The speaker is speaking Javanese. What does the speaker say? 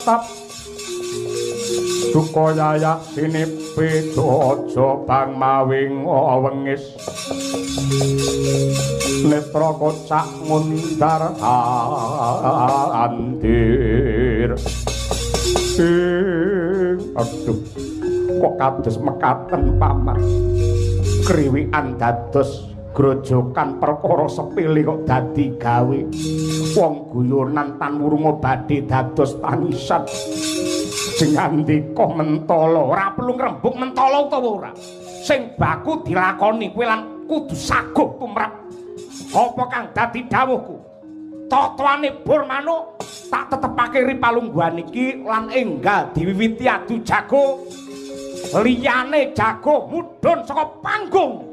Tap duka yayak sinipi aja bang mawing wengis netra kocak ngundar andir. Aduh, kok kados mekaten paman. Kriwikan dados grojokan perkara sepele kok dadi gawe. Wong guyonan tan wurunga badhe dados tangisan. Jengandika mentala, ora perlu ngrembug mentala utawa ora. Sing baku dilakoni kowe lan kudu saguh tumrap apa kang dadi dawuhku. Totoane bor manuk tak tetepake ri palungguhan iki lan enggal diwiwiti adu jago. Liyane jago mudhun saka panggung.